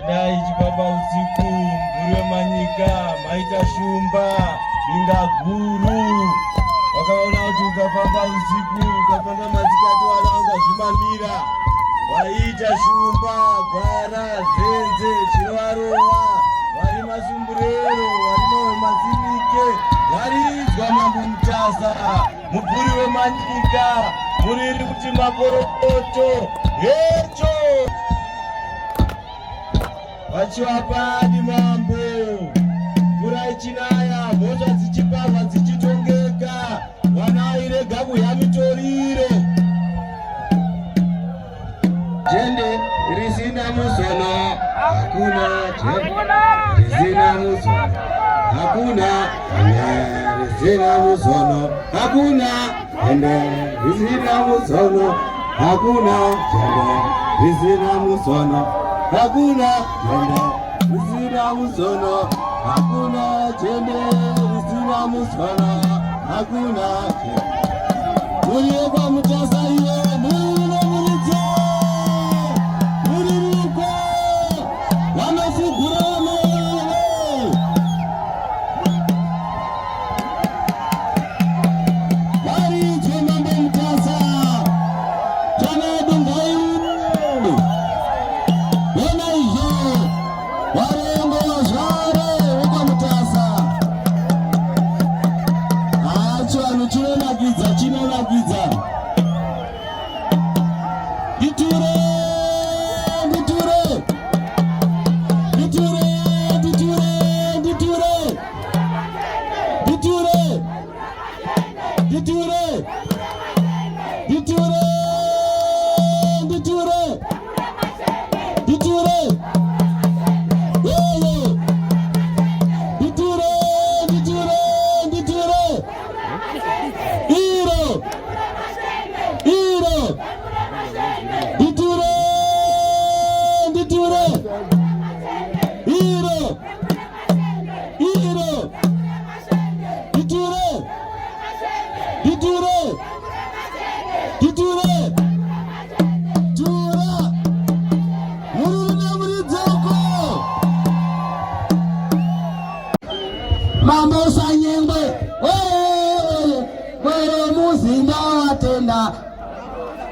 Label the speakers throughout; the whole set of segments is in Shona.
Speaker 1: Tendai chifamba usiku, mvuri wemanyika, maita shumba, binga guru. Wakaona kuti ukafamba usiku, ukafamba masikati wana ungazvimamira. Waita shumba, gwara, zenze, chinovarova, vari masumburero, vari mawe masimike, varidzwa mambo Mutasa, mubvuri wemanyika, muriri kuti makorokoto, hecho! Vachivapadi mambo, mvura ichinaya, mhosva dzichiparwa dzichitongeka, vana airega kuhya mitoriro. Jende risina muzono hakuna, jende risina muzono hakuna, jende risina muzono hakuna, jende risina muzono hakuna, jende risina muzono hakuna, jende risina muzono hakuna, jende risina muzono hakuna. Muriye kwaMutasa iye, muriro muridzo, muriruko vanofugura vanowe. Varidzwe mambo Mutasa, chana yedu ngaiuye. Ona izvo, varengo vazvare vekwaMutasa. Haa, chivanhu chinonakidza, chinonakidza. Nditure, nditure, nditure, nditure, nditure, nditure, nditure, nditure, nditure, nditure, oyo, nditure, nditure, nditure, iro, iro, nditure, nditure, iro, iro, nditure, nditure, nditure, tura, mururu nemuridzoko.
Speaker 2: Mambo Sanyengwe, oye, mwere muzinda watenda.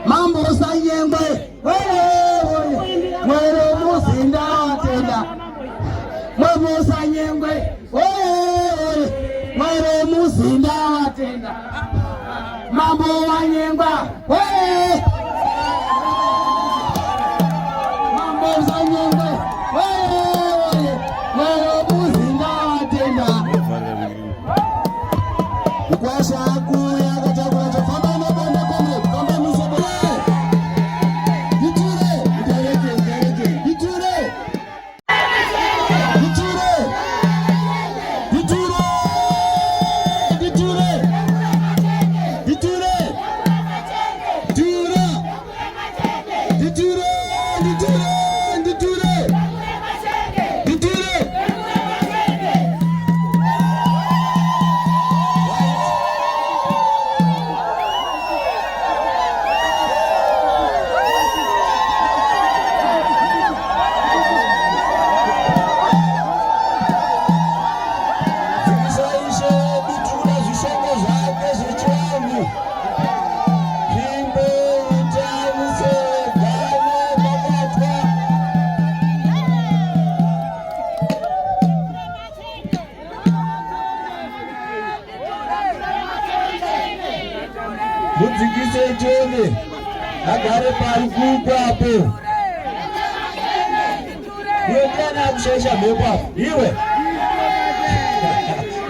Speaker 2: Mambo Sanyengwe, oye, mwere muzinda watenda. Mambo Sanyengwe, oye, mwere muzinda watenda. Mambo wanyengwa, oye. Mambo Sanyengwe, oye, mwere muzinda watenda.
Speaker 1: Mkwasha akuya akatakura chofamba nebonde comrade, famba musebonde. Nditure, nditareke, nditareke, nditure, nditure, nditure, nditure, nditure, tura, nditure, nditure, nditure, nditure. Dzikisai wedu, tikuda zvishongo zvake zvechivanhu, zvimbo, utamise, gano, bakatwa. Mudzikisei tione agare pari kuko apo. Iwe, ndiani akushaisha mhepo apo? Iwe,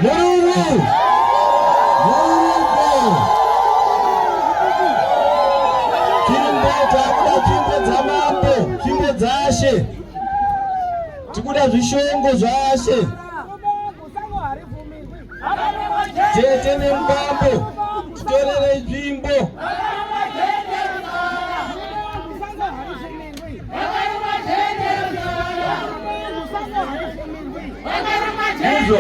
Speaker 1: mururu, muruko, tsvimbo, takuda tsvimbo dzamambo, tsvimbo dzashe, tikuda zvishongo zvashe. Tete nemubambo, titorerei nzvimbo. Izvo.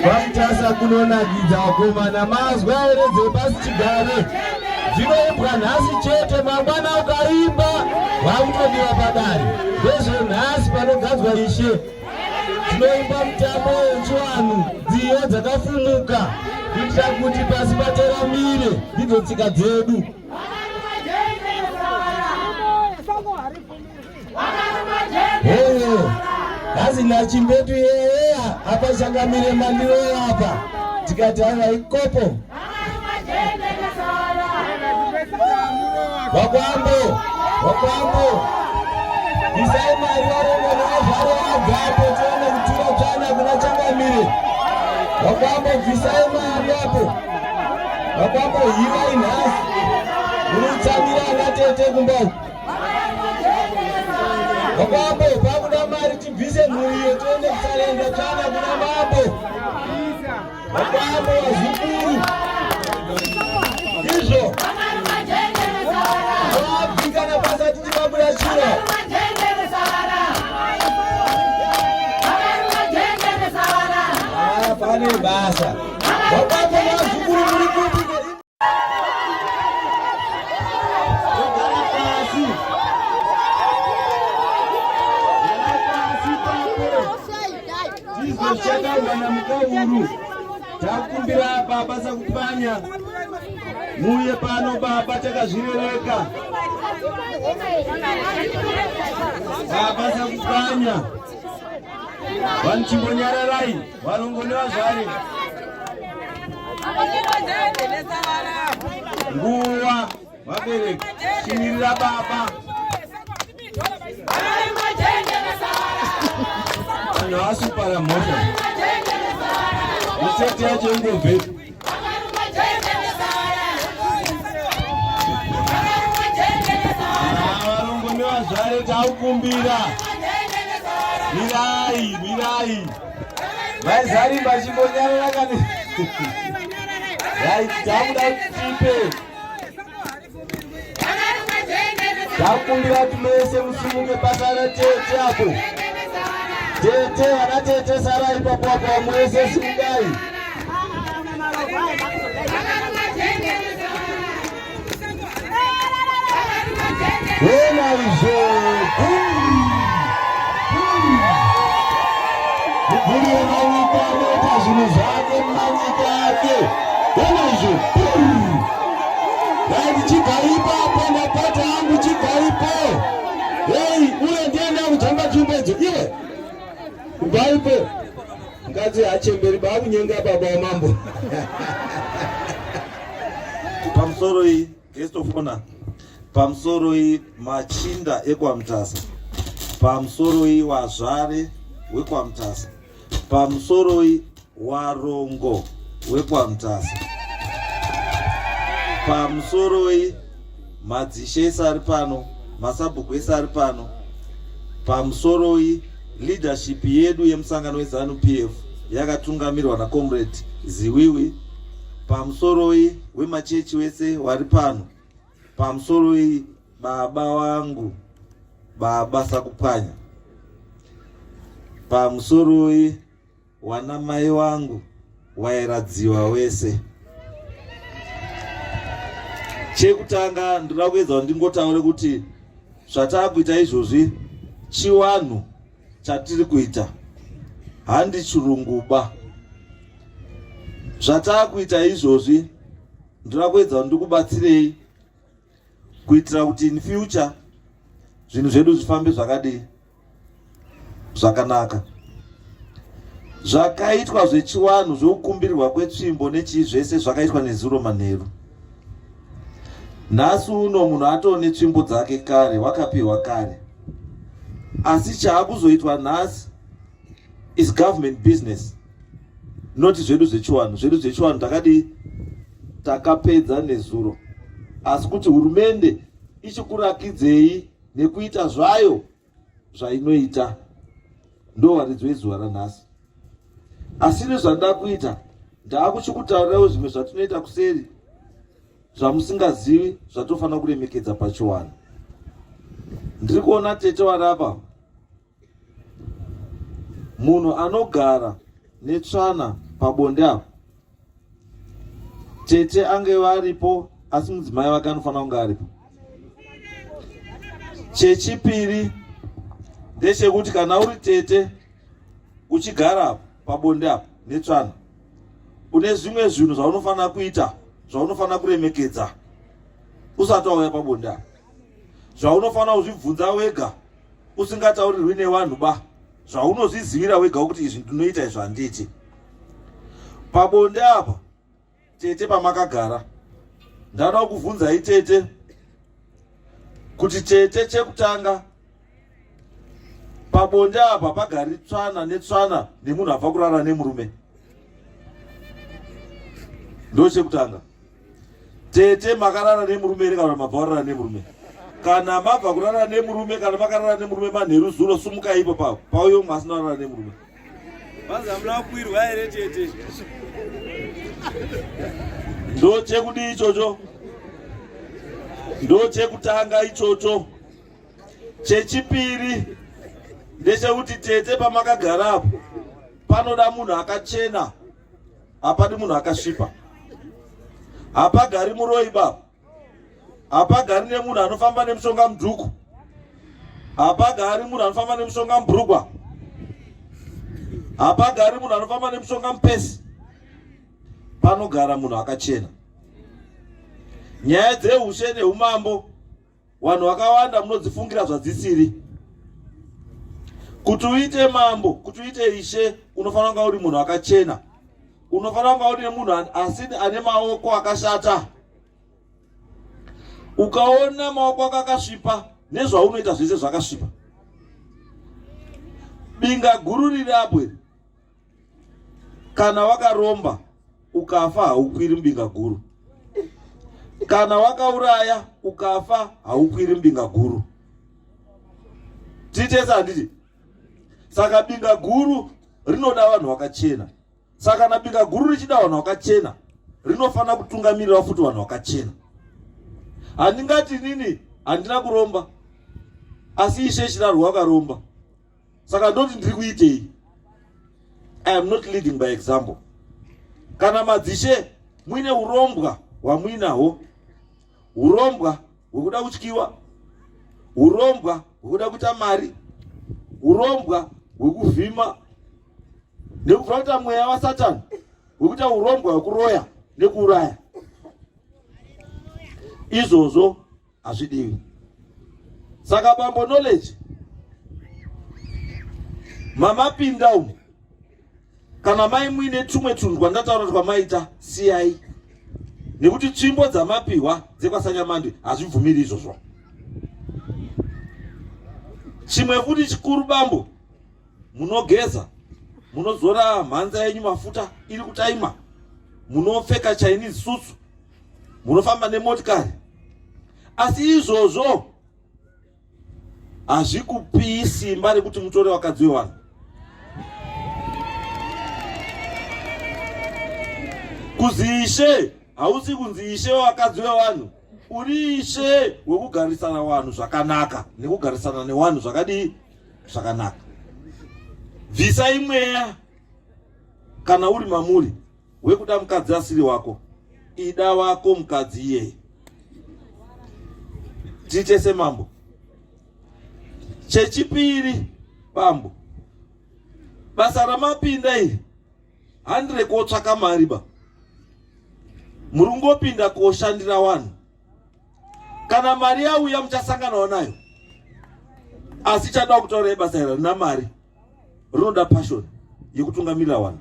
Speaker 1: KwaMutasa kunonakidza vakomana, mazwa here dzepasi chigare dzinoimbwa nhasi chete, mangwana ukaimba wakutodiwa padare. Ndezvenhasi panogadzwa ishe, tinoimba mutambo wechivanhu, nziyo dzakafumuka kuitira kuti pasi pateramire, ndidzo tsika dzedu. Hey, nhasi nachimbetu yeya apa changamire mandiro apa tikati aiwa ikopo wakwambo wakwambo isai mari varongona zvaro vabvapo tione kutura tsvana kuna changamire wakwambo bvisai mari apo wakwambo hivai nhasi murutsamira ana tete kumba uku Wakwambo pakuda mari tibvise mhuri iyo tiende kusarenda tsvana kuna mambo. Wakwambo wazukuru. Izvo. Wabvika napasati timabuda shura. Ah, pane basa. Wakwambo wazukuru muri kupi? Tizochakawana mukauru takumbira baba sakupanya muuye pano baba takazvirereka baba sakupanya vanhu chimbonyararai Varungu nevazvari nguva vabereki chimirira baba vanhu vasupara mhosva misete yacho ingobvepi varungu nevazvare taukumbira mirai mirai Vaizarimba chimbonyarara kani. Right, takuda tipe. Takumbira kuti mese musimuke pasara tete apo. Tete, vana tete sara ipapo apo mwese simukai. Wena izvo. Mukuru wemanyika anoita zvinhu zvake mumanyika ake. Wena izvo. Dai ndichibva ipapo ndapata hangu chibva ipo. Hey, uye ndienda kujamba chumbedzo iwe. Kubva ipo. Mukadzi hachemberi bakunyenga baba wamambo.
Speaker 3: Pamusoro iyi guest of honor, pamusoro iyi machinda ekwaMutasa, pamusoro iyi wazvare wekwaMutasa, pamusoro iyi warongo wekwaMutasa, pamusoro iyi madzishe ese ari pano, masabhuku ese ari pano, pamusoro iyi leadership yedu yemusangano weZanu PF yakatungamirwa naComrade Ziwiwi, pamusoroi wemachechi wese wari pano, pamusoroi baba wangu baba Sakupwanya, pamusoroi wana mai wangu wairadziwa wese. Chekutanga ndoda kuedza kuti ndingotaure kuti zvataakuita izvozvi chiwanhu chatiri kuita handi chirunguba. Zvataakuita izvozvi ndoda kuedza kuti ndikubatsirei kuitira kuti in future zvinhu zvedu zvifambe zvakadii zvakanaka. Zvakaitwa zvechiwanhu zvekukumbirirwa kwetsvimbo nechii zvese zvakaitwa nezuro manheru. Nhasi uno munhu atone tsvimbo dzake kare, wakapiwa kare, asi chaakuzoitwa nhasi is government business, not zvedu zvechiwanhu. Zvedu zvechiwanhu takadii, takapedza nezuro, asi kuti hurumende ichikurakidzei nekuita zvayo zvainoita ndo varidzi vezuva ranhasi. Asi nezvandida kuita ndaakuchikutaurirawo zvimwe zvatinoita kuseri zvamusingazivi zvatofanira kuremekedza pachiwanhu. Ndiri kuona tete warapa munhu anogara netsvana Pabonde apa tete ange varipo, asi mudzimai vake anofanira kunge aripo. Chechipiri ndechekuti kana uri tete uchigara pabonde apa netsvana, une zvimwe zvinhu zvaunofanira kuita, zvaunofanira kuremekedza usati wauya pabonde apa, zvaunofanira kuzvibvunza wega usingataurirwi nevanhu ba, zvaunozvizivira wega kuti izvi ndinoita, izvi handiti. Pabonde apa tete pamakagara, ndada kuvhunzai tete kuti tete, chekutanga, pabonde apa pagari tsvana netsvana nemunhu abva kurara nemurume? Ndo chekutanga. Tete, makarara nemurume here kana mabva kurara nemurume? Kana mabva kurara nemurume, kana makarara nemurume manheru zuro, sumukai ipo papo pauyo umwe asina kurara nemurume.
Speaker 4: Vanzi hamuna kukwirwa here tete?
Speaker 3: Ndo chekudii ichocho? Ndo chekutanga ichocho. Chechipiri ndechekuti tete, pamakagara apo panoda munhu akachena, hapadi munhu akasvipa. Hapagari muroi baba, hapagari nemunhu anofamba nemushonga mudhuku, hapagari munhu anofamba nemushonga mubrugwa, hapagari munhu anofamba nemushonga mupesi. Panogara munhu akachena. Nyaya dzeushe neumambo, vanhu vakawanda munodzifungira zvadzisiri. Kuti uite mambo, kuti uite ishe, unofanira kunga uri munhu akachena, unofanira kunga uri munhu asi ane maoko akashata. Ukaona maoko ako akasvipa, nezvaunoita zvese zvakasvipa. Binga guru riri apo iri, kana wakaromba ukafa, haukwiri mubinga guru. Kana wakauraya ukafa, haukwiri mubinga guru. Titese, handiti? Saka binga guru rinoda vanhu vakachena. Saka kana binga guru richida vanhu vakachena, rinofanira kutungamirira futi vanhu vakachena. Handingati nini handina kuromba, asi ishe Chirarwa wakaromba, saka ndoti ndiri kuitei? I am not leading by example. Kana madzishe muine urombwa hwamuinahwo, urombwa hwekuda kutyiwa, urombwa hwekuda kuita mari, urombwa hwekuvhima nekubva kuita mweya waSatani hwekuita urombwa hwekuroya nekuuraya, izvozvo hazvidiwi. Saka bambo Knowledge, mamapinda umu, kana mai muine tumwe tunhu twandataura twamaita, siyai, nekuti tsvimbo dzamapiwa dzekwaSanyamandwe hazvibvumiri izvozvo. Chimwe futi chikuru, bambo, munogeza, munozora mhanza yenyu mafuta iri kutaima, munopfeka Chinese suits, munofamba nemotikari, asi izvozvo hazvikupii simba rekuti mutore vakadzi vevanhu. Kuzi ishe, hausi kunzi ishe wevakadzi vevanhu. Uri ishe wekugarisana vanhu zvakanaka nekugarisana nevanhu zvakadii? Zvakanaka. Bvisai mweya kana uri mamuri wekuda mukadzi asiri wako. Ida wako mukadzi iyeye. Tiite semambo. Chechipiri, bambo, basa ramapinda iri handire kotsvaka mari ba. Muri kungopinda koshandira vanhu. Kana mari yauya, muchasanganawo nayo, asi chada kutaura, basa iri rina mari, rinoda passion yekutungamirira vanhu.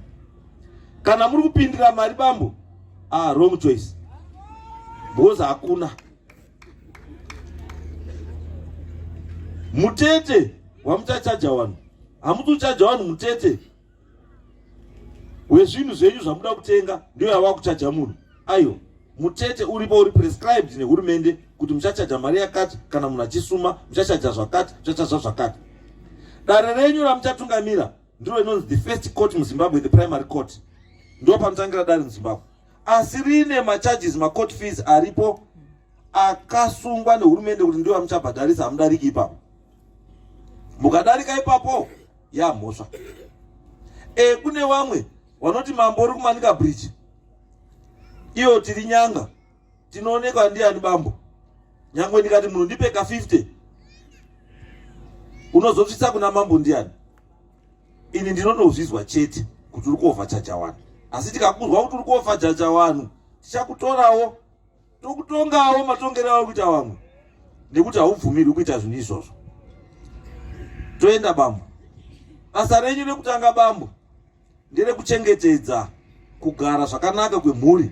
Speaker 3: Kana muri kupindira mari, bambo, ah, wrong choice, because hakuna mutete wamuchachaja vanhu. Hamuti kuchaja vanhu mutete wezvinhu zvenyu zvamuda kutenga, ndiyo yava kuchaja munhu. Aiwa, mutete uripo, uri prescribed nehurumende kuti muchachaja mari yakati kana munhu achisuma, muchachaja zvakati, muchachaja zvakati. Dare renyu ramuchatungamira ndiro inonzi the first court muZimbabwe, the primary court. Ndo panotangira dare muZimbabwe, asi rine macharges, macourt fees aripo akasungwa nehurumende kuti ndiwo amuchabhadharisa. Hamudariki ipapo. Mukadarika ipapo, yamhosva. E, kune vamwe. Vanoti mambo uri kuManica Bridge, iyo tiri nyanga, tinoonekwa ndiani bambo? Nyangwe ndikati munhu ndipe ka 50, unozosvitsa kuna mambo ndiani? Ini ndinotozvizwa chete kuti uri kuofa chaja wani, asi tikakuzwa kuti uri kuofa jaja wanu, tichakutorawo tokutongawo matongero auri kuita vamwe, nekuti haubvumirwi kuita zvinhu izvozvo. Toenda bambo. Basa renyu rekutanga bambo nderekuchengetedza kugara zvakanaka kwemhuri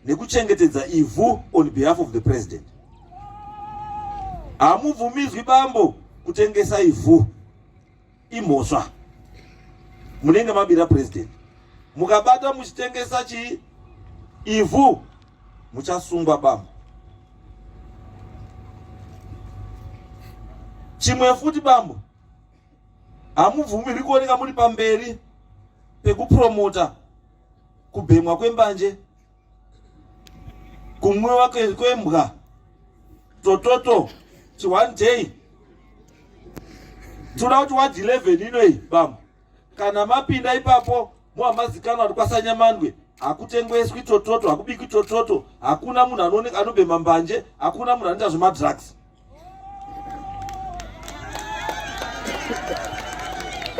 Speaker 3: nekuchengetedza ivhu on behalf of the president. Hamubvumidzwi bambo kutengesa ivhu, imhosva, munenge mabira president. Mukabata muchitengesa chii ivhu, muchasungwa bambo. Chimwe futi bambo, hamubvumirwi kuoneka muri pamberi pekupromota kubhemwa kwembanje, kumwiwa kwembwa, tototo, chi one day. Toda kuti ward 11 inoyi bambo, kana mapinda ipapo muhamazikanwa kuti kwaSanyamandwe hakutengweswi tototo, hakubikwi tototo, hakuna munhu anooneka anobhema mbanje, hakuna munhu anoita zvemadrugs.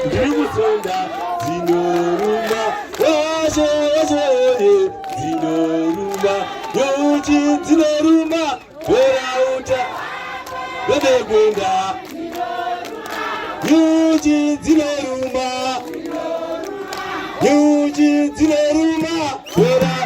Speaker 1: Ndiri kusonda dzinoruma, washe washe oye, dzinoruma nyuchi dzinoruma, gorauta vedegwenga, nyuchi dzinoruma, nyuchi dzinoruma, gora.